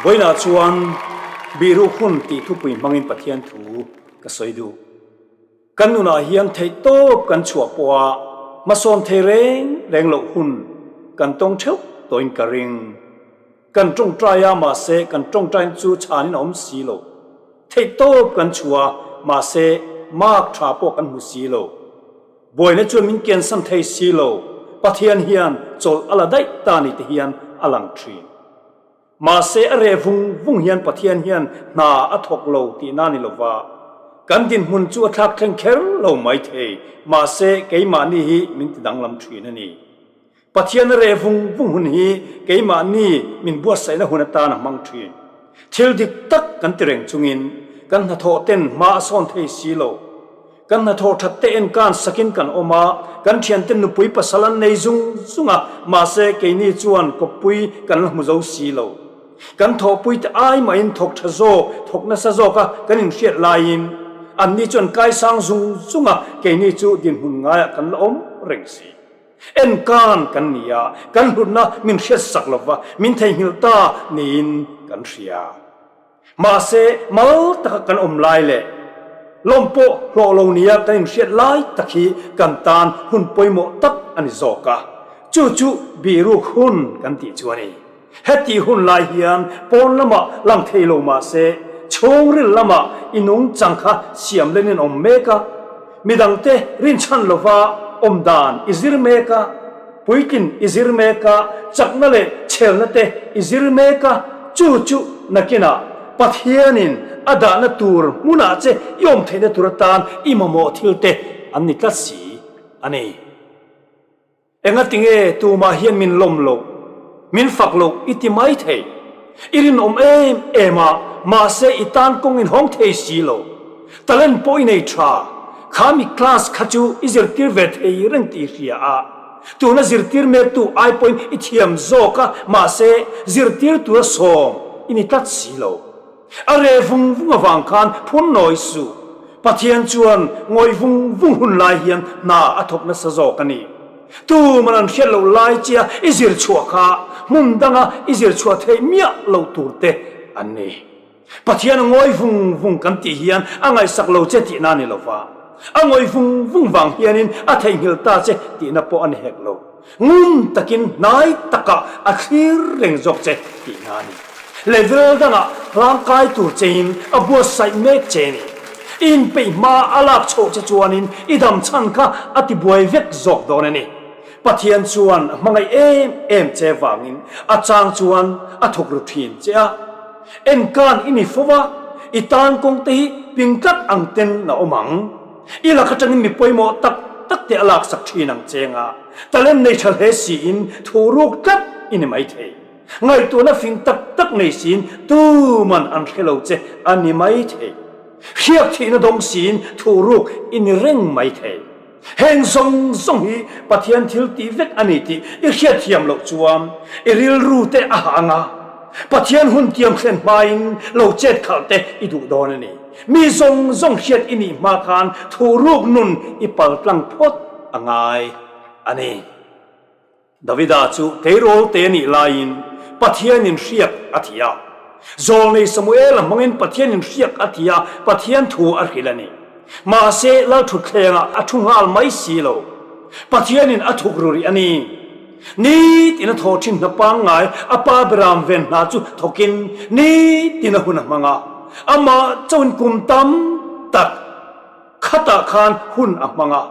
Vawiinah chuan Bihruk hun tih thupui hmangin Pathian thu ka sawi duh. Kan nunah hian theihtawp kan chhuah pawha hmasawn thei reng reng loh hun kan tawng theuh tawhin ka ring. Kan tawngtai a, mahse kan tawngtain chu chhanin a awm si lo. Theihtawp kan chhuah a, mahse mark tha pawh kan hmu si lo. Buaina chuan min kiansan thei si lo, Pathian hian chawlh a la daih ta ni te hian a lang thin. Mahse a reh vung vung hian Pathian hian hna a thawk lo tihna ni lova, kan dinhmun chu a thlak thleng kher lo mai thei, mahse keimahni hi min ti danglam thin a ni. Pathian a reh vung vung hun hi keimahni min buatsaihna hun atan a hmang thin. Thil dik tak kan ti reng chungin kan hnathawh ten hma a sawn thei si lo. Kan hnathawh that te en kan sakin kan awm a, kan thiante nupui pasal an nei zung zung a, mahse keini chuan kawppui kan la hmu zo si lo. Kan thawhpui te ai mahin thawk tha zawk, thawk nasa zawk a kan inhriat laiin anni chuan kaisang zung zung a, keini chu dinhmun ngaiah kan la awm reng si. En kan kan ni a, kan hlutna min hriat sak lova min theihnghilh ta niin kan hria. Mahse, mal taka kan awm lai leh lawm pawh hlawh lo nia kan inhriat lai tak hi kan tan hun pawimawh tak a ni zawk a, chu chu bihruk hun kan tih chu a ni. Heti hun lai hian pawn lamah lang thei lo mah se, chhungril lamah i nungchang kha siam lenin awm mek a, midangte rinchhan lova awm dan i zir mek a, Puitlin i zir mek a, chakna leh chhelna te i zir mek a, chu chu nakinah Pathianin a dahna tur hmunah che i awm theihna tur atan i mamawh thil te an ni tlat si a ni. Engatinge tumah hian min lawm loh, min fak loh i ti mai thei. I rinawm em em a, mahse i tan kawng in hawng thei si lo. Talent pawh i nei tha, kha mi class kha chu i zirtir ve thei reng tih i hria a. Tuna zirtir mektu ai pawhin i thiam zawk a, mahse zirtir tura sawm i ni tlat si lo. A reh vung vung avang khan phun nawi suh. Pathian chuan ngawih vung vung hun lai hian hna a thawk nasa zawk a ni. Tuman an hriat loh lai chia i zir chhuah kha hmun danga i zir chhuah theih miah loh tur te an ni. Pathian a ngawi vung vung kan tih hian a ngaihsak lo che tihna a ni lo va, a ngawih vung vung vang hianin a theihnghilh ta che tihna pawh a ni hek lo. Ngun takin hnai takah a thlir reng zawk che tihna a ni. Level dangah hlangkai tur chein a buatsaih mek che ni. I inpeih hma a lak chhoh che chuanin i dam chhan kha a tibuai vek zawk dawn a ni. Pathian chuan a hmangaih em em che vangin a chang chuan a thawk ru thin che a. Enkan i ni fo va, i tan kawng te hi ping tlat ang ten a awm ang. I lak atangin mi pawimawh tak tak te a laksak thin ang cheng a, talent nei tha hle siin thu ruk tlat i ni maithei. Ngaihtuahna fing tak tak nei siin tuman an hre lo che a ni maithei. Hriak thihna dawng siin thu ruk i ni reng maithei. Heng zawng zawng hi Pathian thil tih vek a ni tih i hriatthiam loh chuan i rilru te a hah ang a, Pathian hun tiam thlen hmain lo chet khalh te i duh dawn a ni. Mi zawng zawng hriat i nih hma khan thu ruk nun i pal tlang phawt a ngai a ni. Davida chu tleirawl te nih laiin Pathianin hriak a thi a. Zawlnei Samuela hmangin Pathianin hriak a thi a, Pathian thu a hrilh a ni. Mahse, Lalthutthlengah a thu nghal mai si lo. Pathianin a thuk ru rih a ni. Nitin a thaw thin hna pangngai a pa beram ven hna chu thawkin nitin a hun a hmang a. Amah chauhin kum tam tak khatah khan hun a hmang a,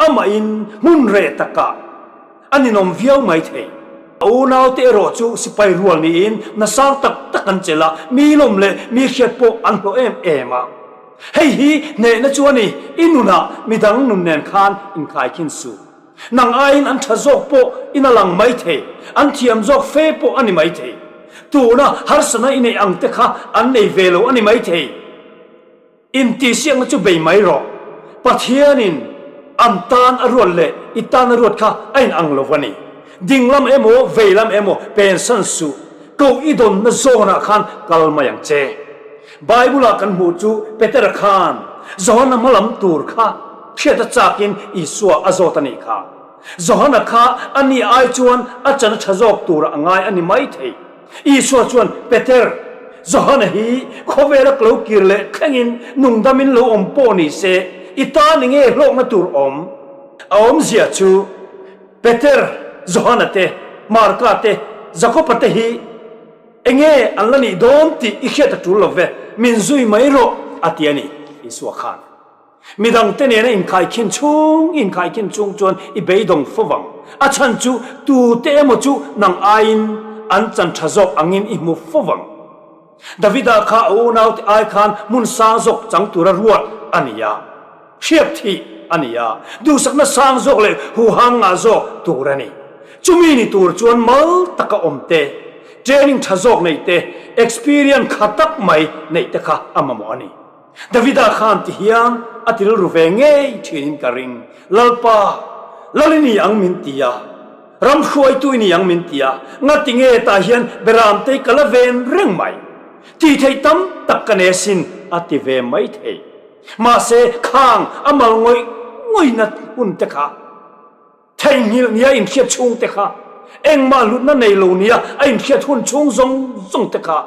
amahin hmun reh takah a ninawm viau mai thei. A unaute erawh chu sipai rual niin nasang tak tak an chelh a, mi lawm leh mi hriat pawh an hlawh em em a. Hei hi hnehna chu a ni, i nunah midang nun nen khan inkhaikhin suh. Nang aiin an tha zawk pawh in a lang mai thei, an thiam zawk fe pawh a ni mai thei. Tuna harsatna i neih ang te kha an nei ve lo a ni mai thei. Intihsiakna chu bei mai rawh. Pathianin an tan a ruat leh i tan a ruat kha a in ang lo va ni. Ding lam emaw vei lam emaw pensan suh, koh i dawnna zawnah khan kal mai ang che. Bible-ah kan hmuh chu Petera khan Johana hmalam tur kha hriat a chakin Isua a zawt a nih kha. Johana kha a ni ai chuan a chan a tha zawk tur a ngai a ni mai thei. Isua chuan, Peter, Johana hi khawvela ka lo kir leh thlengin nungdamin lo awm pawh ni se, i tan enge hlawkna tur awm? A awmzia chu Peter, Johana te, Marka te, Jakoba te hi enge an la nih dawn tih i hriat a tul lo ve, min zui mai rawh, a ti a ni, Isua khan. Midangte nena inkhaikhin chhung inkhaikhin chung chuan i beidawng fo vang. A chhan chu tute emaw chu nang aiin an chan tha zawk angin i hmu fo vang. Davida kha a unaute ai khan hmun sang zawk chang tura ruat a ni a, hriat thih a ni a, duhsakna sang zawk leh huhang ngah zawk tur a ni. Chumi ni tur chuan mal taka awm te, training tha zawk neih te, experience kha tak mai neih te kha a mamawh a ni. Davida khan ti hian a ti rilru ve ngei thinin ka ring, Lalpa, Lal i ni ang min ti a, ram hruaitu i ni ang min ti a, ngati nge tah hian beramtei ka la ven reng mai? Tih theih tam tak ka nei asin a ti ve mai thei. Mahse, khang a mal ngawih ngawihna hun te kha, Theihnghilh nia inhriat chhung te kha, engmah hlutna nei lo nia a inhriat hun chhung zawng zawng te kha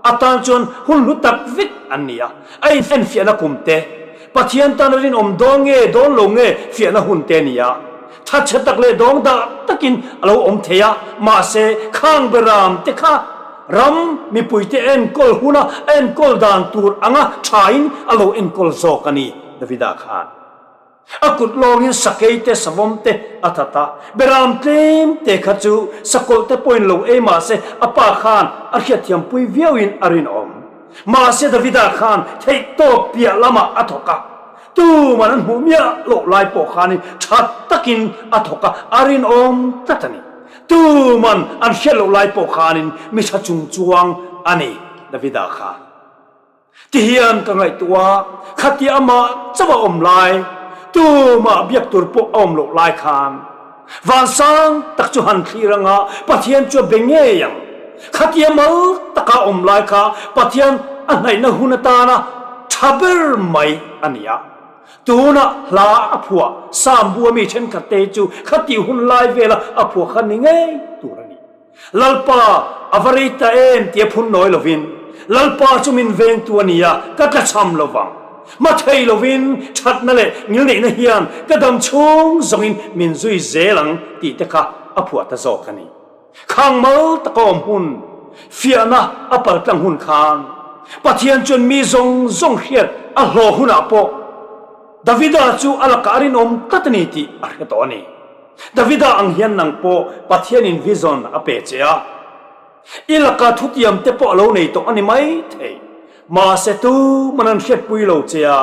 a tan chuan hun hlu tak vek an ni a. A inenfiahna kum te, Pathian tana rinawm dawn nge dawn lo nge fiahna hun te a ni a. Thatchhe tak leh dawng dah takin a lo awm thei a, mahse khang beram te kha ram mipuite enkawl huna a enkawl dan tur anga thain a lo enkawl zawk a ni, Davida khan. A kut lawngin sakei te, savawm te a that a. Beram tlem te kha chu sakawlh te pawhin lo ei mah se a pa khan a hriatthiampui viauin a rinawm. Mahse Davida khan theihtawp piah lamah a thawk a, tuman an hmuh miah loh lai pawh khanin tha takin a thawk a, a rinawm tlat a ni. Tuman an hriat loh lai pawh khanin mi tha chung chuang a ni Davida khan. Tihian ka ngaihtuah a, khatia amah chauh a awm lai, tumah biak tur pawh a awm loh lai khan vansang tak chu han thlir anga Pathian chu a be ngei ang. Khatia mal taka a awm lai kha Pathian a hnaihna hun atana tha ber mai a ni a. Tunah hla a phuah Psalm bu ami thenkhat te hi chu khatih hun lai vela a phuah kha ni ngei tur a ni. Lalpa, a va rei ta em tia phun nawi lovin, Lalpa chu min vengtu a ni a, ka tlachham lo vang. Hma thei lovin thatna leh ngilneihna hian ka dam chhung zawngin min zui zel ang tih te kha a phuah ta zawk a ni. Khang mal taka awm hun, fiahna a paltlang hun khan Pathian chuan mi zawng zawng hriat a hlawh hunah pawh Davida chu a lakah a rinawm tlat a ni tih a hre tawh a ni. Davida ang hian nang pawh Pathianin vision a pe che a, i laka thutiam te pawh a lo nei tawh a ni mai thei. Mahse tuman an hriatpui lo che a,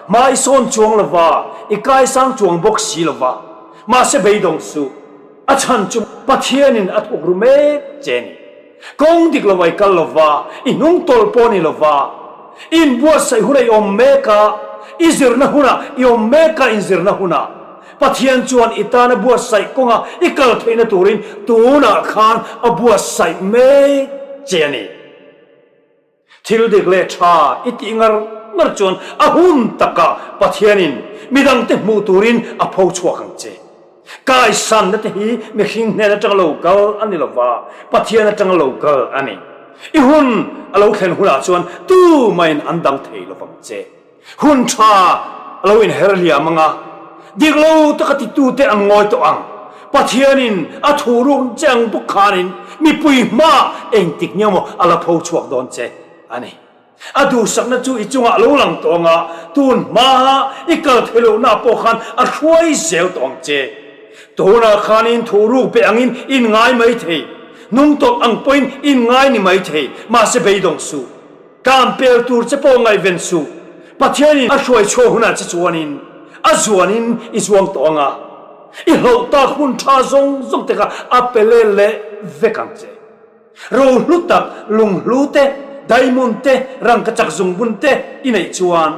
hma i sawn chuang lo va, i kaisang chuang bawk si lo va. Mahse beidawng suh, a chhan chu Pathianin a thawk ru mek che a ni. Kawng dik lo a i kal lo va, i hnung tawlh pawh a ni lo va. I inbuatsaih hunah i awm mek a, i zirna hunah i awm mek a, inzirna hunah. Pathian chuan i tana buatsaih kawnga i kal theihna turin tunah khan a buatsaih mek che a ni. Thil dik leh tha i tih ngar ngar chuan a hun takah Pathianin midangte hmuh turin a pho chhuak ang che. Kaisanna te hi mihring hnen atanga lo kal a ni lova, Pathian atanga lo kal a ni. I hun a lo thlen hunah chuan tumahin an dang thei lovang che. Hun tha a lo inher liam ang a, dik lo taka titute an ngawi tawh ang. Pathianin a thu ruk che ang bawk khanin mipui hmaah engtik nge maw a la pho chhuak dawn che a ni. A duhsakna chu i chungah a lo lang tawh ang a, tun hmaa i kal theih lohna pawh khan a hruai zel tawh ang che. Tunah khanin thu ruk be angin in ngai mai thei, hnungtawlh ang pawhin in ngai ni mai thei, mahse beidawng suh. Tlan pel tur che pawh ngaihven suh. Pathianin a hruai chhuah hunah che chuanin a zuanin i zuang tawh ang a, i hlauh tak hun tha zawng zawng te kha a pe lel leh vek ang che. Ro hlu tak, lung hlu te, diamond te, rangkachak zungbun te i neih chuan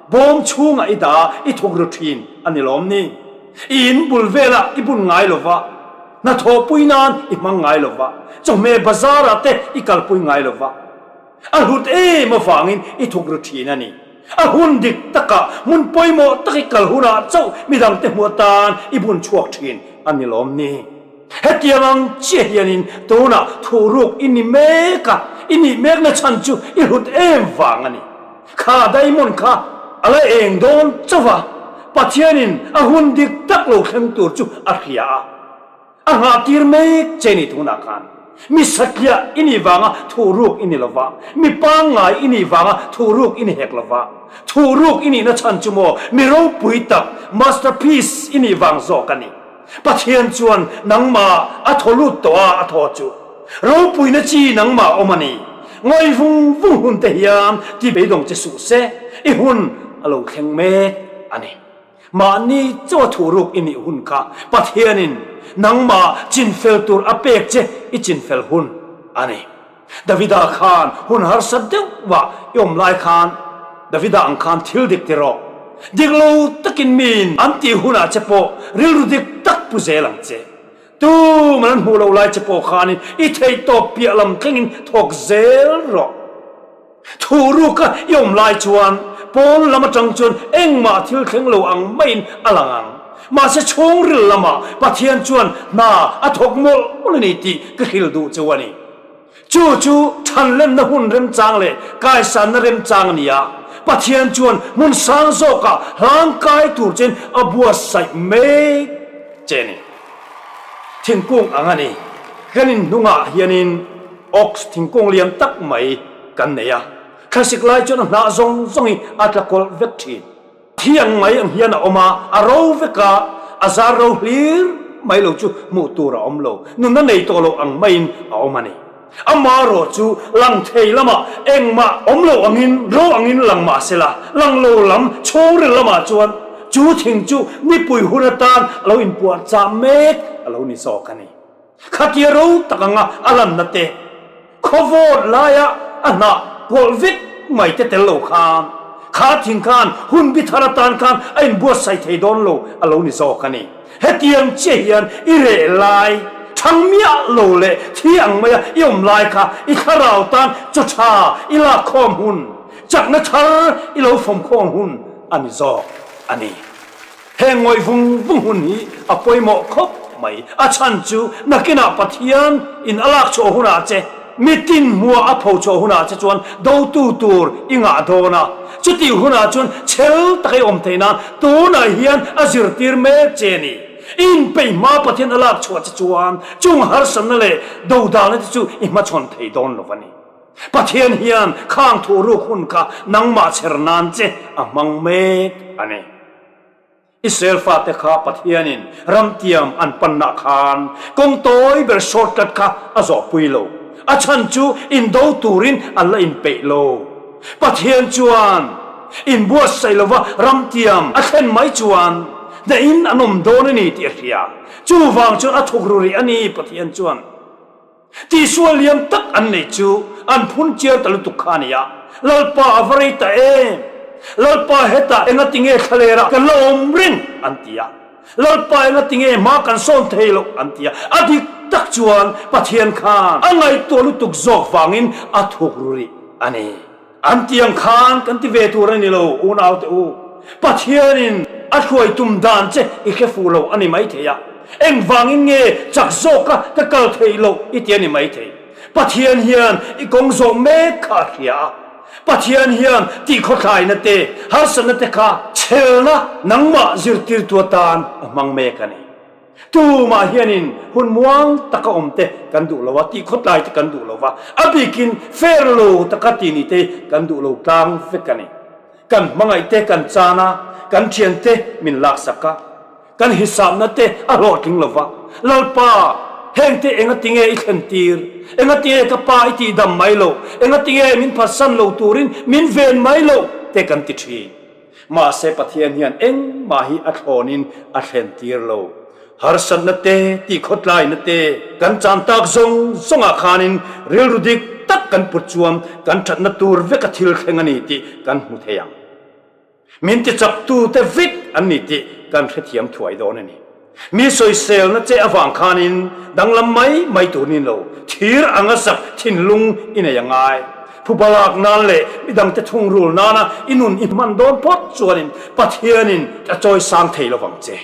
bawm chhungah i dah a, i thuk ru thin a ni lawm ni? I in bul velah i bun ngai lo va, hnathawhpui nan i hmang ngai lo va, chawhmeh bazar ah te i kalpui ngai lo va. A hlut em avangin i thuk ru thin a ni. A hun dik takah hmun pawimawh tak i kal hunah chauh midangte hmuh atan i bun chhuak thin a ni lawm ni? Hetiang ang chiah hianin tunah thuhruk i ni mek a, i nih mekna chhan chu i hlut em vang a ni. Kha diamond kha a la eng dawn chauh a, Pathianin a hun dik tak lo thleng tur chu a hria a. A nghahtir mek che ni tunah khan. Mi satliah i nih vanga thuhruk i ni lo va, mi pangngai i nih vanga thuhruk i ni hek lo va. Thuhruk i nihna chhan chu maw mi ropui tak, masterpiece, i nih vang zawk a ni. Pathian chuan nangmah a thaw lut tawh a, a thaw chu ropuina chi nangmah awm a ni. Ngawi vung vung hun te hian ti beidawng che suh se, i hun a lo thleng mek a ni. Mahni chaw thuruk i nih hun kha Pathianin nangmah chinfel tur a pek che i chinfel hun a ni. Davida khan hun harsa deuhvah i awm lai khan Davida ang khan thil dik ti rawh. Dik lo takin miin an tih hunah che pawh rilru dik tak pu zel ang che. Tuman an hmuh loh lai che pawh khanin i theihtawp piah lam thlengin thawk zel rawh. Thuhruka i awm lai chuan pawn lam atang chuan engmah thil thleng lo ang maiin a lang ang. Mahse chhungril lamah Pathian chuan hna a thawk mawlh mawlh a ni tih ka hrilh duh cheu a ni. Chu chu thanlenna hun remchang leh kaisanna remchang a ni a, Pathian chuan hmun sang zawkah hlangkai tur chein a buatsaih mek che a ni. Thingkung ang a ni. Kan inhnungah hianin Ox thingkung lian tak mai kan nei a, thlasik lai chuan a hnah zawng zawng hi a tla kawlh vek thin. Thi ang mai ang hian a awm a, a ro vek a, a zar ro hlir mai lo chu hmuh tur a awm lo, nunna nei tawh lo ang maiin a awm a ni. Amaherawh chu lang thei lamah engmah awm lo angin ro angin lang mah sela, lang lo lam chhungril lamah chuan chu thing chu nipui hun atan a lo inpuahchah mek a lo ni zawk a ni. Khatia ro tak anga a lanna te, khawvawt laia a hnah kawlh vek mai te tel lo khan, kha thing khan hun bi thar atan khan a inbuatsaih thei dawn lo a lo ni zawk a ni. Hetiang chiah hian i reh lai, thang miah lo leh thi ang maia i awm lai kha i thlarau tan chaw tha i lak khawm hun, chakna thar i lo fawmkhawm hun a ni zawk a ni. Heng ngawih vung vung hun hi a pawimawh khawp mai. A chhan chu nakinah Pathian in a lak chhuah hunah che, mitin hmuah a pho chhuah hunah che chuan dotu tur i ngah dawn a. Chutih hunah chuan chhel taka i awm theih nan tunah hian a zirtir mek che a ni. I inpeih hma Pathian a lak chhuah che chuan chung harsatna leh dodalna te chu i hmachhawn thei dawn lo a ni. Pathian hian khang thuhruk hun kha nangmah chher nan che a hmang mek a ni. Israel fate kha Pathianin ramtiam an panna khan kawng tawi ber shortcut kha a zawhpui lo. A chhan chu indo turin an la inpeih lo. Pathian chuan inbuatsaih lova ramtiam a thlen mai chuan hnehin an awm dawn a ni tih a hria. Chuvang chuan a thuk ru rih a ni Pathian chuan. Tihsual lian tak an neih chu an phun chiar ta lutuk kha a ni a, Lalpa a va rei ta em? Lalpa hetah engatinge thlalera kan la awm reng? an ti a. Lalpa engatinge hma kan sawn thei loh? an ti a. A dik tak chuan Pathian khan a ngaihtuah lutuk zawk vangin a thuk ru rih a ni. An ti ang khan kan ti ve tur a ni lo, unaute u. Pathianin a hruai tum dan che i hre fuh lo a ni maithei a. Engvangin nge chak zawka ka kal theih loh i ti a ni maithei. Pathian hian i kawng zawh mek kha a hria a. Pathian hian tihkhawthlaina te, harsatna te kha chhelna nangmah zirtirtu atan a hmang mek a ni. Tumah hianin hun muang taka awm te kan duh lo a, tihkhawtlai te kan duh lo va, a bikin fair lo taka tih ni te kan duh lo tlang vek a ni. Kan hmangaih te kan chan a, kan thian te min laksak a, kan hisapna te a hlawhtling lo va. Lalpa, heng te engatinge i thlen tir? Engatinge ka pa i tihdam mai loh? Engatinge min phatsan lo turin min ven mai loh? te kan ti thin. Mahse Pathian hian engmah hi a thlawnin a thlen tir lo. Harsatna te, tihkhawtlaina te kan chan tak zawng zawngah khanin rilru dik tak kan put chuan kan thatna tur veka thil thleng a ni tih kan hmu thei ang. Min tichaktu te vek an ni tih kan hrethiam thuai dawn a ni. Mi sawiselna che avang khanin danglam mai mai tur ni lo, thir anga sak thinlung i nei a ngai. Phuba lak nan leh midangte thungrul nana i nun i hman dawn phawt chuanin Pathianin a chawisang thei lovang che.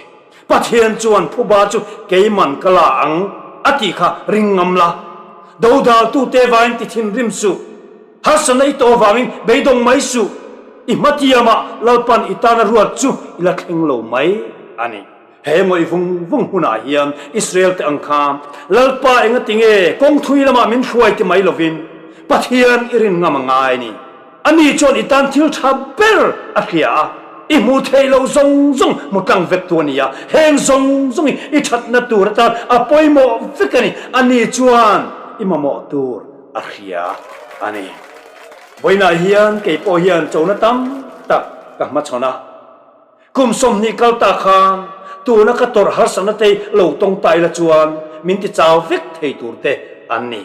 Pathian chuan phuba chu keiman ka la ang a tih kha ring ngam la. Dodaltute vangin ti thinrim suh. Harsatna i tawh avangin beidawng mai suh. I hmatiamah Lalpan i tana ruat chu i la thleng lo mai a ni. He ngawih vung vung hunah hian Israel te ang kha Lalpa engati nge kawng thui lamah min hruai ti mai lovin Pathian i rin ngam a ngai a ni. Ani chuan i tan thil tha ber a hria a, i hmuh theih loh zawng zawng hmu tlang vek tu a ni a, heng zawng zawng hi i thatna tur atan a pawimawh vek a ni. Ani chuan i mamawh tur a hria a ni. Vawiinah hian kei pawh hian chona tam tak ka hmachhawn a. Kum 20 kal ta khan tuna ka tawrh harsatna te lo tawng ta ila chuan min ti chau vek thei tur te an ni.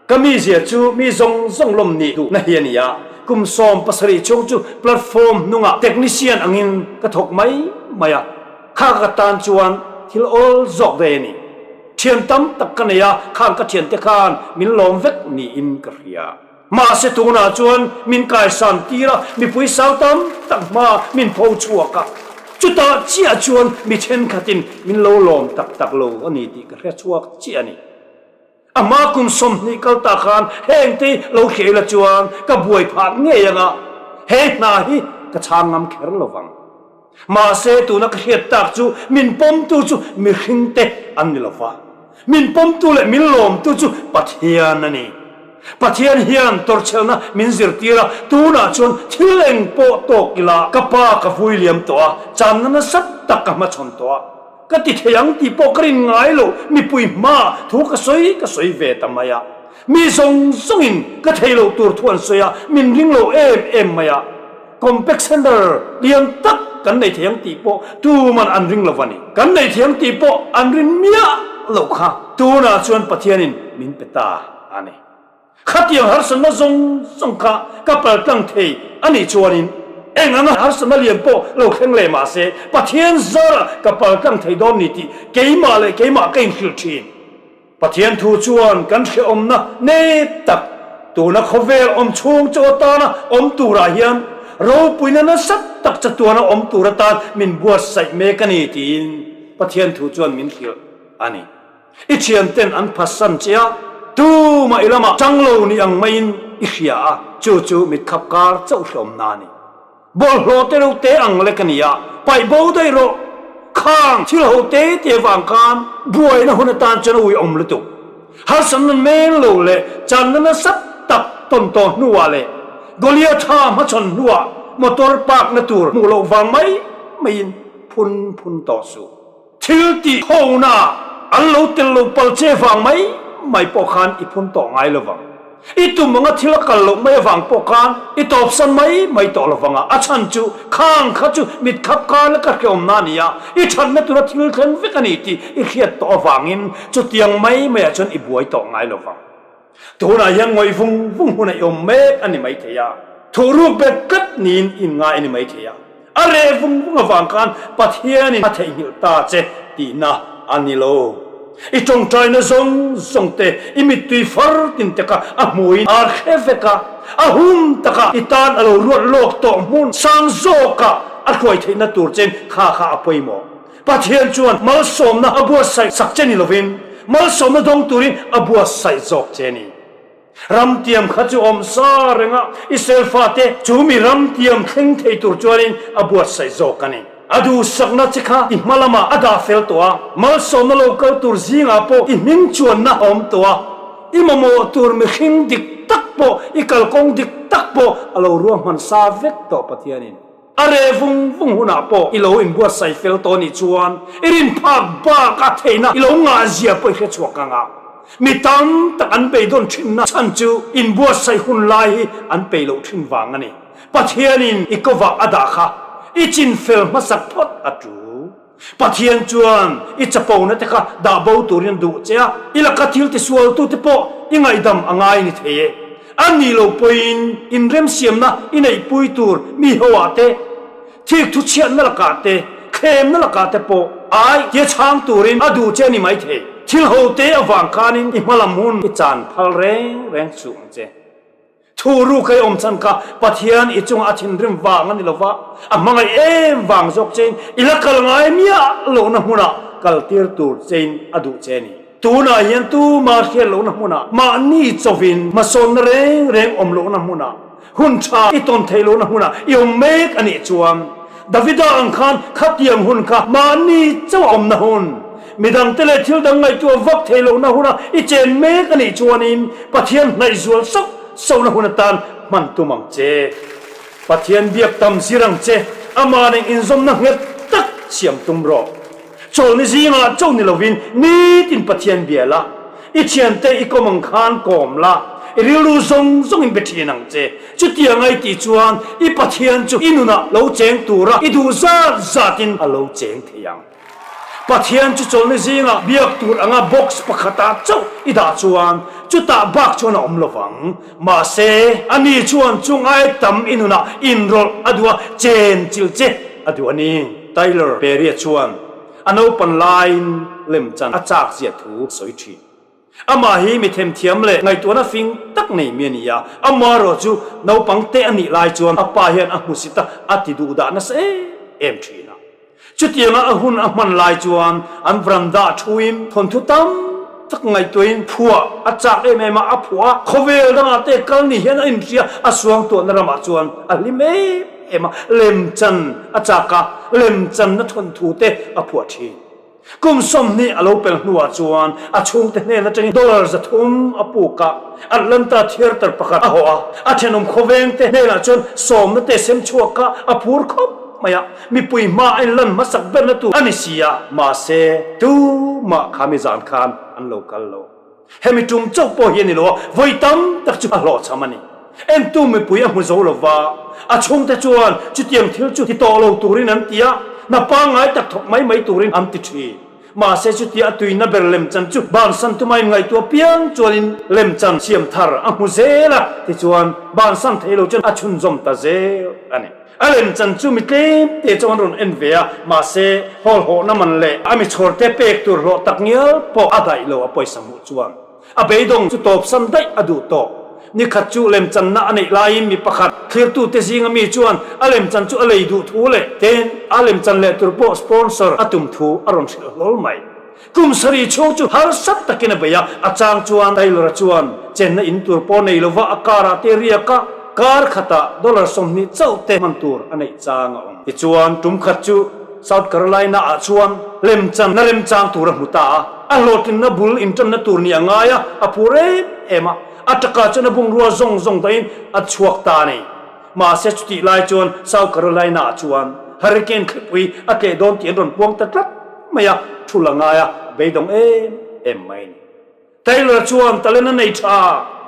Ka mizia chu mi zawng zawng lawm nih duhna hi a ni a, kum 17 chhung chu platform hnungah technician angin ka thawk mai mai a, kha ka tan chuan thil awl zawk daih a ni. Thian tam tak ka nei a, khang ka thiante khan min lawm vek niin ka hria. Mahse tunah chuan min kaisan tir a, mipui sang tam tak hma min pho chhuak a, chutah chiah chuan mi thenkhatin min lo lawm tak tak lo a ni tih ka hre chhuak chiah a ni. A hma kum 20 kal ta khan hengte lo hriai la chuan ka buai phah ngei anga he hna hi ka chhang ngam kher lo vang. Mahse tuna ka hriat tak chu min pawmtu chu mihringte an ni lo va, min pawmtu leh min lawmtu chu Pathian a ni. Pathian hian tawrhchhelna min zirtir a, tunah chuan thil eng pawh tawk ila ka pa ka vui liam tawh a, channa nasa tak ka hmachhawn tawh a. Ka ti thei ang tih pawh ka rin ngai lo, mipui hma thu ka sawi ka sawi ve ta mai a. Mi zawng zawngin ka thei loh tur thu an sawi a, min ring lo em em mai a. Compact Center lian tak kan nei thei ang tih pawh tuman an ring lo va ni. Kan nei thei ang tih pawh an rin miah loh kha tunah chuan Pathianin min pe ta a ni. Khatiang harsatna zawng zawng kha ka paltlang thei a nih chuanin eng anga harsatna lian pawh lo thleng leh mah se Pathian zarah ka paltlang thei dawn ni tih keimah leh keimah ka inhrilh thin. Pathian thu chuan kan hrehawmna nep tak tuna khawvel awm chhung chaw atana awm turah hian ropuina nasa tak chatuana awm tur atan min buatsaih mek a ni tiin Pathian thu chuan min hrilh a ni. I thianten an phatsan che a, tumah i lamah tang lo ni ang maiin i hria a, chu chu mitkhap kar chauh hlawmna a ni. Bawlhhlawh te reuh te ang lek a ni a, paih bo daih rawh. Khang thil ho te te vang khan buaina hun atan chuan a uiawm lutuk. Harsatna men lo leh channa nasa tak tawn tawh hnuah leh Goliatha hmachhawn hnuah motor park na tur hmuh loh vang mai maiin phun phun tawh suh. Thil tih hona an lo tel lo pal che vang mai mai pawh khan i phun tawh ngai lo vang. I tum anga thil a kal loh mai avang pawh khan i tawpsan mai mai tawh lo vang a, a chhan chu khang kha chu mit khap kar leka hrehawmna a ni a, i thatna tura thil thleng vek a ni tih i hriat tawh avangin chutiang mai maiah chuan i buai tawh ngai lo vang. Tunah hian ngawih vung vung hun a i awm mek a ni maithei a, thuhruk bet tlat niin i inngai a ni maithei a, a reh vung vung avang khan Pathianin a theihnghilh ta che tihna a ni lo. I tawngtaina zawng zawng te, i mittui far tin te kha a hmuin a hre vek a, a hum taka i tan a lo ruat lawk tawh hmun sang zawkah a hruai theihna tur chen kha kha a pawimawh. Pathian chuan malsawmna a buatsaih sak che ni lovin, malsawmna dawng turin a buatsaih zawk che a ni. Ramtiam kha chu awm sa reng a, Israel fate chu mi ramtiam thleng thei tur chuanin a buatsaih zawk a ni. A duhsakna che kha i hma lamah a dah fel tawh a, malsawmna lo kal tur zingah pawh i hming chuanna a awm tawh a, i mamawh tur mihring dik tak pawh, i kalkawng dik tak pawh a lo ruahman sa vek tawh Pathianin. A reh vung vung hunah pawh i lo inbuatsaih fel tawh nih chuan i rin phak bak a theihna i lo ngahzia pawh i hre chhuak ang a. Mi tam tak an beidawn thinna chhan chu inbuatsaih hun lai hi an peih loh thin vang a ni. Pathianin i kovah a dah kha i chin fel hmasak phawt a tul. Pathian chuan i chapona te kha dah bo turin a duh che a, i laka thil tisualtute pawh i ngaihdam a ngai ni thei e. A nih lo pawhin inremsiamna i neihpui tur mi hoah te, thik thuchhiatna lakah te, thlemna lakah te pawh ai tia chhang turin a duh che a ni maithei. Thil hote avang khanin i hmalam hun i chan phal reng reng suh ang che. Thu ruk ei awm chhan kha Pathian i chunga a thinrim vang a ni lo va, a hmangaih em vang zawk chein i la kal ngai miah lohna hmunah kal tir tur chein a duh che a ni. Tunah hian tuma hriat lohna hmunah mahni chauhin hmasawnna reng reng awm lohna hmunah, hun tha i tawn theih lohna hmunah i awm mek a nih chuan Davida ang khan khatiang hun kha mahni chauh a awmna hun, midangte leh thil dang ngaihtuah vak theih lohna huna i chen mek a nih chuanin Pathian hnaih zual sauh sauhna hun atan hman tum ang che. Pathian biak tam zir ang che, amah nen inzawmna nghet tak siam tum rawh. Chawlni zingah chauh ni lovin nitin Pathian bia la, i thiante i kawm ang khan kawm la, i rilru zawng zawngin be thin ang che. Chutianga i tih chuan i Pathian chu i nunah lo cheng tura i duh zat zatin a lo cheng thei ang. Pathian chu chawlni zingah biak tur anga box pakhatah chauh i dah chuan chutah bak chuan a awm lovang. Mahse, ani chuan chung ai tam i nunah inrawlh a duh a, chen chilh che a duh a ni. Tyler Perry-a chuan a naupan laiin lemchan a chak zia thu a sawi thin. Amah hi mi themthiam leh ngaihtuahna fing tak nei mi a ni a, amaherawh chu naupang te a nih lai chuan a pa hian a hmusit a, a ti duh dah nasa em em thin a. Chutianga a hun a hman lai chuan an veranda thuin thawnthu tam tak ngaihtuahin phuah a chak em em a, a phuah a, khawvel dangah te kal ni hian a inhria, a suangtuahna ramah chuan a hlim em em a, lemchan a chak a, lemchanna thawnthu te a phuah thin. Kum 20 a lo pel hnuah chuan a chhungte hnen atangin dollar 300 a puk a, Atlanta Theatre pakhat a hawh a, a thenawm khawvengte hnenah chuan sawmna te sem chhuak kha a phur khawp mai a, mipui hma a inlan hmasak berna tur a ni si a, mahse tumah kha mi zan khan an lo kal lo. Hemi tum chauh pawh hi a ni lo a, vawi tam tak chu a hlawhchham a ni. Entu mipui a hmu zo lo va, a chhungte chuan chutiang thil chu ti tawh lo turin an ti a, hna pangngai tak thawk mai mai turin an ti thin. Mahse chutia a tuina ber lemchan chu bansan tuma inngaihtuah piang chuanin lemchan siam thar a hmu zel a, tichuan bansan thei lo chuan a chhunzawm ta zel a ni. A lemchan chu mi tlem te chuan an rawn en ve a, mahse hawl hawhna man leh a mi chhawr te pek tur hlawh tak ngial pawh a daih lo a pawisa hmuh chuan a beidawng chu tawpsan daih a duh tawh. Ni khat chu lemchanna a neih laiin mi pakhat thlirtute zinga mi chuan a lemchan chu a lei duh thu leh ten a lemchan leh tur pawh sponsor a tum thu a rawn hrilh hlawl mai. Kum sarih chhung chu harsat takin a bei a, a chang chuan Taylor-a chuan chenna in tur pawh nei lova a car-ah te riak a, kar khatah dollar 20 chauh te hman tur a neih chang a awm. Tichuan, tum khat chu South Carolina-ah chuan lemchan na remchang tur a hmu ta a, a hlawhtlinna bul intanna tur ni a ngai a, a phur em em a, a takah chuan a bungrua zawng zawng dahin a chhuak ta a ni. Mahse chutih lai chuan South Carolina-ah chuan hurricane thlipui a tleh dawn tih an rawn puang ta tlat mai a, thu la ngai a, beidawng em em mai a ni. Taylor chuan talent a nei tha,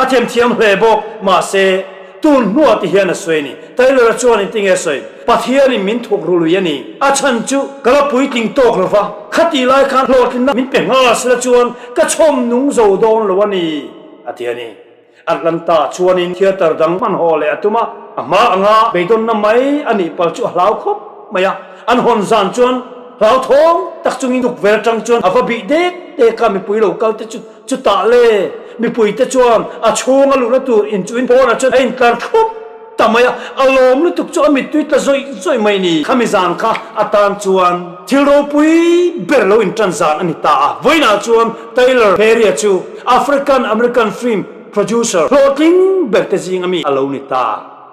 a themthiam hle bawk, mahse tun hnuah ti hian a sawi a ni. Taylor-a chuan engtin nge a sawi? Pathianin min thawk ru lui a ni. A chhan chu ka la puitling tawk lo va, khatih lai khan hlawhtlinna min pe nghal sela chuan ka chhawm nung zo dawn lo a ni, a ti a ni. Atlanta chuanin theatre dang hman haw leh a tum a, a hma anga beidawnna mai a nih pal chu a hlau khawp mai a. An hawn zan chuan hlauthawng tak chungin tukverh atang chuan a va bih dek dek a, mipui lo kal te chu chutah le mipui te chuan a chhung a luhna tur inchuhin pawnah chuan a intlar thlup ta mai a, a lawm lutuk chu a mittui tla zawih zawih mai ni. Khami zan kha atan chuan thil ropui ber lo intan zan a ni ta a. Vawiinah chuan Tyler Perry-a chu African American film producer hlawhtling ber te zinga mi a lo ni ta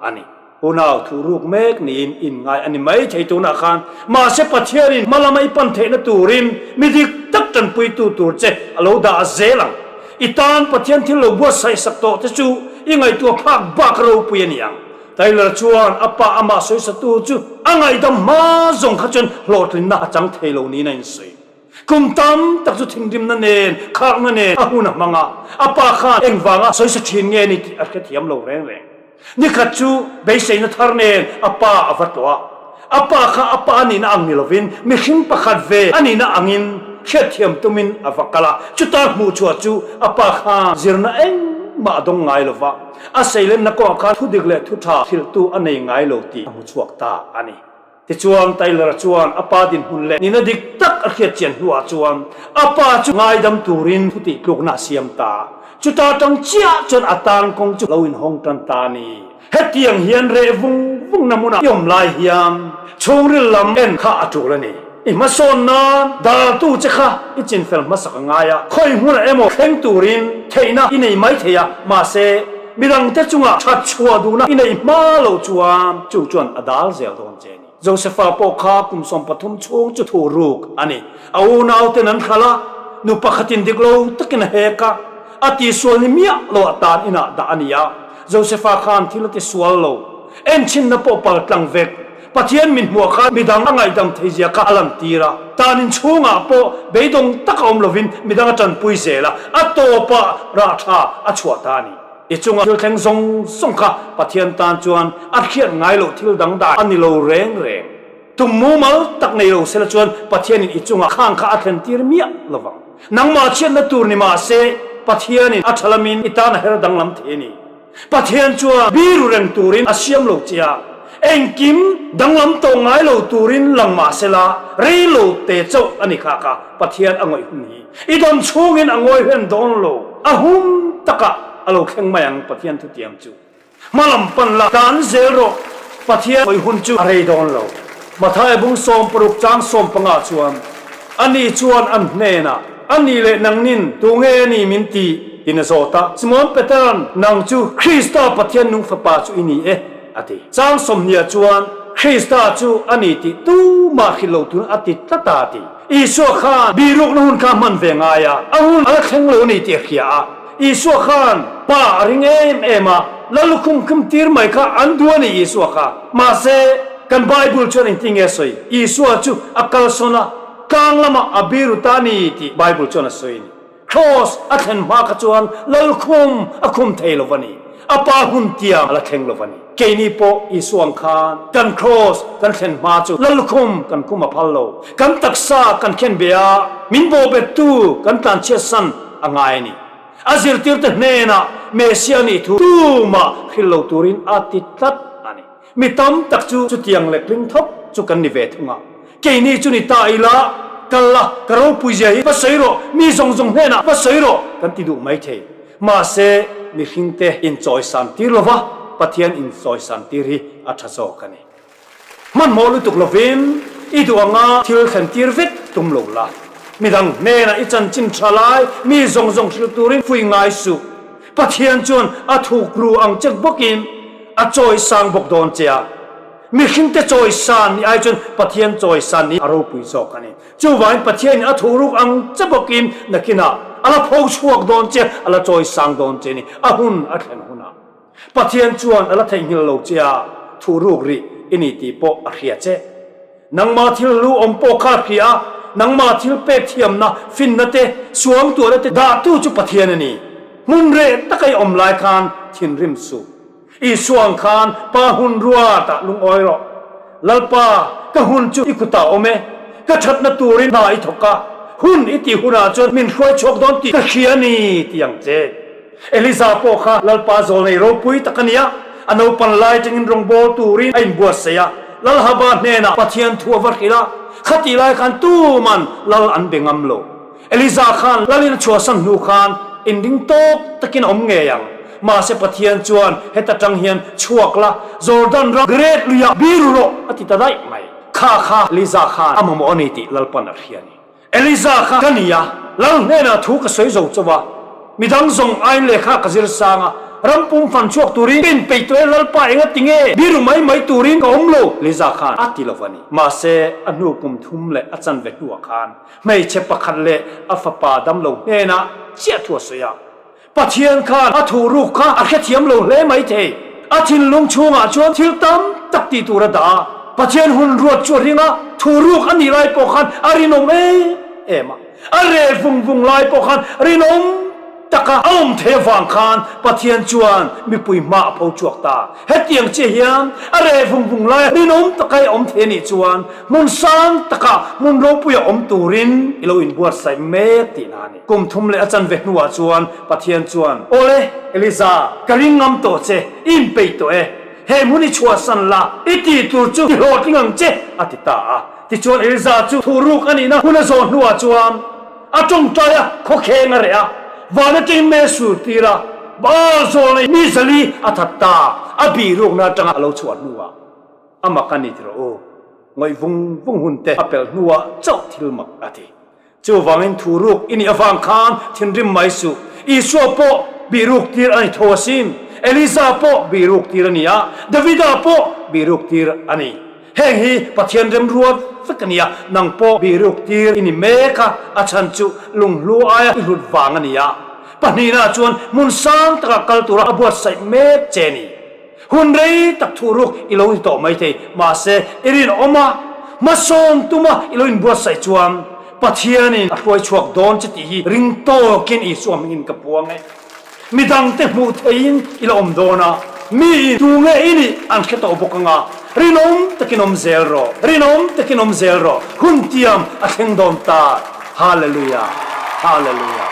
a ni. Unau thu ruk mek niin inngai a ni mai thei tunah khan. Mahse Pathianin hma lama i pan theihna turin mi dik tak tanpuitu tur che a lo dah zel ang. I tan Pathian thil lo buatsaih sak tawh te chu i ngaihtuah phak bak ropui a ni ang. Tyler chuan a pa amah sawisatu chu a ngaihdam hma zawng kha chuan hlawhtlinna a chang thei lo niin a insawi. Kum tam tak chu thinrimna nen, khakna nen a hun a hmang a, a pa khan engvanga sawisa thin nge ni tih a hrethiam lo reng reng. Nikhat chu beiseina thar nen a pa a va tlawh a. A pa kha a pa a nihna ang ni lovin mihring pakhat ve a nihna angin hriatthiam tumin a va kal a. Chuta hmuh chhuah chu a pa khan zirna engmah a dawng ngai lo va, a seilenna kawngah khan thudik leh thu tha hrilhtu a nei ngai lo tih a hmu chhuak ta a ni. Tichuan, Tyler-a chuan a pa dinhmun leh nihna dik tak a hriat chian hnuah chuan a pa chu ngaidam turin thutih tlukna a siam ta. Chuta tang chiah chuan a tan kawng chu lo inhawng tan ta a ni. Hetiang hian reh vung vungna hmunah i awm lai hian chhungril lam en kha a tul a ni. I hmasawn nan daltu che kha i chinfel hmasak a ngai a, khawi hmunah emaw thleng turin theihna i nei mai thei a, mahse, midangte chungah that chhuah duhna i neih hma loh chuan chu chuan a dal zel dawn che a ni. Josefa pawh kha kum 13 chhung chu thu ruk a ni. A unauten an hralh a, nu pakhatin dik lo takin a hek a, a tihsual ni miah lo a tan inah dah a ni a. Josefa khan thil a tisual lo, enchhinna pawh pal tlang vek. Pathian min hmuah khan midang a ngaihdam theizia kha a lantir a, tan inchhungah pawh beidawng taka awm lovin midang a tanpui zel a, a tawpah rah tha a chhuah ta a ni. I chunga thil thleng zawng zawng kha Pathian tan chuan a hriat ngai loh thil dangdai a ni lo reng reng. Tum mumal tak nei lo sela chuan Pathianin i chunga khang kha a thlen tir miah lo vang. Nangmah chhiatna tur ni mah se Pathianin a tha lamin i tan a her danglam thei a ni. Pathian chuan biru reng turin a siam lo che a, engkim danglam tawh ngai lo turin lang mah sela rei lo te chauh a ni kha kha Pathian a ngawih hun hi. I dam chhungin a ngawi hlen dawn lo, a hun takah a lo thleng mai ang Pathian thutiam chu. Hma lam pan la, tlan zel rawh, Pathian ngawih hun chu a rei dawn lo. Mathaia bung 60 chang 15 chuan, Ani chuan an hnenah, A nih leh nangnin tu nge a ni min ti? tiin a zawt a. Simon Petera'n, Nang chu Krista Pathian nung fapa chu i ni e, a ti. Chang 20 chuan, Krista chu a ni tih tumah hrilh lo tun a ti tlat a, a ti. Isua khan bihrukna hun kha hman ve ngai a, a hun a la thleng lo a ni tih a hria a. Isua khan Pa a ring em em a, la lukhum khum tir mai kha an duh a ni Isua kha. Mahse, kan Bible chuan engtin nge a sawi? Isua chu a kalsawn a, tlang lamah a biru ta a ni tih Bible chuan a sawi a ni. Kraws a thlen hma kha chuan lalkhum a khum thei lo va ni. A pa hun tiang a la thleng lo va ni. Keini pawh Isua ang khan kan kraws kan thlen hma chu lalkhum kan khum a phal lo. Kan taksa kan khen ve a, min bawhbettu kan tlanchhiatsan a ngai a ni. A zirtirte hnenah Messiah nih thu tumah hrilh lo turin a ti tlat a ni. Mi tam tak chu chutiang leh tling thawk chu kan ni ve thung a. Keini chu ni ta ila, kal la, ka ropui zia hi va sawi rawh, mi zawng zawng hnenah va sawi rawh kan ti duh mai thei. Mahse, mihringte inchawisan tir lova Pathian inchawisan tir hi a tha zawk a ni. Hmanhmawh lutuk lovin i duh anga thil thlen tir vek tum lo la. Midang hnenah i chanchin tha lai mi zawng zawng hrilh turin fuih ngai suh. Pathian chuan a thukru ang che bawkin a chawisang bawk dawn che a. Mihringte chawisan ni ai chuan Pathian chawisan ni a ropui zawk a ni. Chuvangin Pathianin a thuhruk ang che bawkin nakinah a la pho chhuak dawn che, a la chawisang dawn che ni, a hun a thlen hunah. Pathian chuan a la theihnghilh lo che a, thuhruk rih i ni tih pawh a hria che. Nangmah thil hlu awm pawh kha a hria a, nangmah thil pek thiamna, finna te, suangtuahna te dahtu chu Pathian a ni. Hmun reh taka i awm lai khan thinrim suh. Isua ang khan Pa hun ruatah lungawi rawh. Lalpa, ka hun chu i kutah awm e. Ka thatna turin hna i thawk a, hun i tih hunah chuan min hruai chhuak dawn tih ka hria a ni, ti ang che. Eliza pawh kha Lalpa zawlnei ropui tak a ni a, a naupan lai atangin rawngbâwl turin a inbuatsaih a. Lalhaba hnenah Pathian thu a va hrilh a, khatih lai khan tuman Lal an be ngam lo. Eliza khan Lalin a chhuahsan hnu khan inring tawk takin a awm ngei ang. Mahse Pathian chuan heta tang hian chhuak la, Jordan ram Great luiah biru rawh a ti ta daih mai. Kha kha Eliza khan a mamawh a ni tih Lalpan a hria a ni. Eliza kha ka ni a, Lal hnenah thu ka sawi zo chauh a, midang zawng aiin lehkha ka zir sang a, ram pum fan chhuak turin ka inpeih tawh e, Lalpa enga ti nge biru mai mai turin ka awm lo, Eliza khan a ti lo va ni. Mahse a hnu kum thum leh a chanve hnuah khan Hmeichhe pakhat leh a fapa damlo hnenah chiah thu a sawi a. Pathian khan a thuhruk kha a hrethiam lo hle mai thei. A thinlung chhungah chuan thil tam tak tih tur a dah a. Pathian hun ruat chu a ring a, thuhruk a nih lai pawh khan a rinawm em em a. A reh vung vung lai pawh khan rinawm taka a awm thei avang khan Pathian chuan mipui hma a pho chhuak ta. Hetiang chiah hian a reh vung vung lai rinawm taka i awm thei a nih chuan hmun sang taka hmun ropuia awm turin i lo inbuatsaih mek tihna a ni. Kum thum leh a chanve hnuah chuan Pathian chuan, Awle, Eliza, ka ring ngam tawh che, i inpeih tawh e. He hmun i chhuahsan la, i tih tur chu ti hlawhtling ang che, a ti ta a. Tichuan Eliza chu thuhruk a nihna hun a zawh hnuah chuan, A tawngtai a, khawkheng a reh a, van atangin mei a sur tir a, Baal zawlnei mi zali a that ta, a bihrukna atanga a lo chhuah hnuah a mak a ni tiraw u. Ngawih vung vung hun te a pelh hnuah chauh thil mak a ti. Chuvangin thu ruk i nih avang khan thinrim mai suh. Isua pawh bih ruk tir a ni tho asin. Elisa pawh bih ruk tir a ni a, Davida pawh bih ruk tir a ni. Heng hi Pathian remruat vek a ni a, nang pawh bih ruk tir i ni mek a, a chhan chu lunghlu aia i hlut vang a ni a. Pahnihna chuan hmun sang takah kal tura a buatsaih mek che a ni. Hun rei tak thu ruk i lo ni tawh maithei, mahse i rinawm a, hmasawn tuma i lo inbuatsaih chuan Pathianin a hruai chhuak dawn che tih hi ring tawkin Isua hmingin ka puang e. Midangte hmuh theihin i la awm dawn a, miin tunge i nih an hre tawh bawk anga, rinawm takin awm zel rawh, rinawm takin awm zel rawh, hun tiam a thleng dawn ta. Hallelujah! Hallelujah!